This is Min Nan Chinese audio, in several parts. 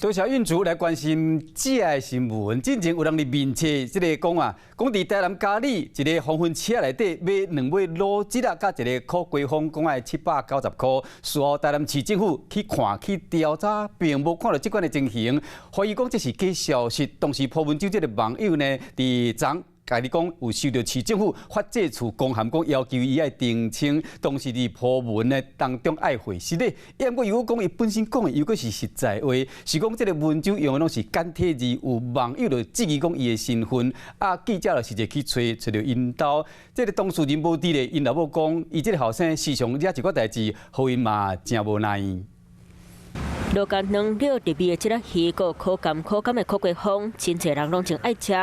多謝運主來關心這个新聞。進前有人佇面冊這个講啊，講佇台南佳里一个黃昏車內底買兩尾滷蜆仔，佮一个苦瓜風，講愛790箍。事後台南市政府去看去調查，並無看到這款的情形，懷疑講這是假消息。當時 po 文章這个網友呢，佇昨共你講有收到市政府法制處公函，講要求伊愛澄清，當時佇 po 文的當中愛回實的。伊毋過又講伊本身講的又閣是實在話，是講這个文章用的攏是簡體字，有網友就質疑講伊的身份，啊記者就實際去揣揣著𪜶兜，這个當事人無佇咧，𪜶老母講，伊這个後生時常惹一寡代誌，予𪜶嘛誠無奈。滷甲軟了入味的這粒魚，閣口感口感的苦瓜風，真濟人攏真愛食。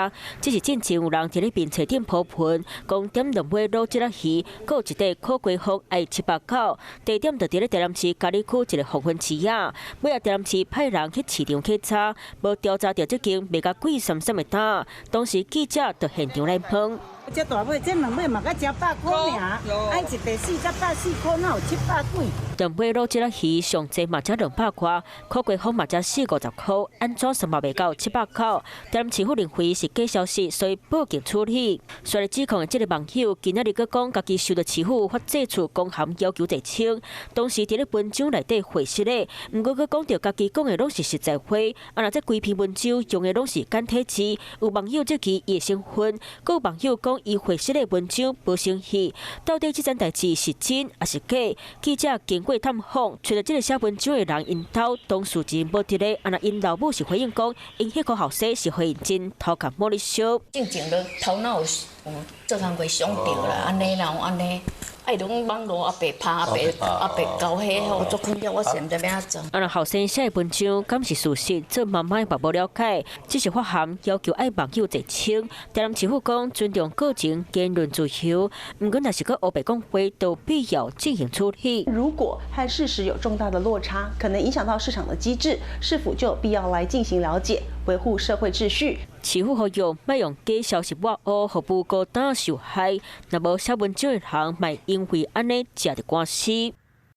只是進前有人佇咧面冊頂 po 文，講點兩尾滷這粒魚，閣有一塊苦瓜風愛790。地點就佇咧台南市佳里區一个黃昏市仔。尾仔台南市派人去市場去查，無調查著這間賣甲貴參參的檔。當時記者就現場來問。這大尾，這兩尾嘛才100箍爾，按一塊48四箍，哪有700幾？兩尾滷這粒魚上濟嘛才200塊，苦瓜風嘛才四五十箍，按怎算嘛袂到790？台南市府認為是假消息，所以報警處理。所以指控的這个網友今仔日閣講，家己收到市府法制處公函要求澄清，當時佇咧文章內底回實的，毋過閣講著家己講的攏是實在話。啊，若這規篇文章用的攏是簡體字，有網友質疑伊的身份，閣有網友講伊回實的文章無誠意，到底這件代誌是真抑是假？記者經過探訪，揣著這个寫文章的人𪜶兜當事人無佇咧，啊若𪜶老母是回應講，𪜶彼個後生是予𪜶真頭殼摸咧燒。進前都頭腦有做工課傷著啦，按呢啦，按呢。啊，伊就講網路阿伯拍阿伯阿伯交彼吼，足困擾，我是毋知欲按怎。啊，若後生寫的文章敢是事實，做媽媽嘛無了解，只是發函要求愛網友澄清。台南市府講尊重個人言論自由，毋過若是閣烏白講話，都必要進行處理。如果和事實有重大的落差，可能影響到市場的機制，市府就有必要來進行了解，維護社會秩序。市府呼籲莫用假消息抹烏，予無辜擔受害。若無寫文章的人，莫因為按呢食著官司。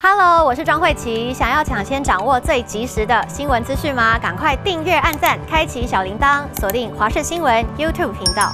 Hello，我是莊慧琪，想要搶先掌握最及時的新聞資訊嗎？趕快訂閱、按讚、開啟小鈴鐺，鎖定華視新聞 YouTube 頻道。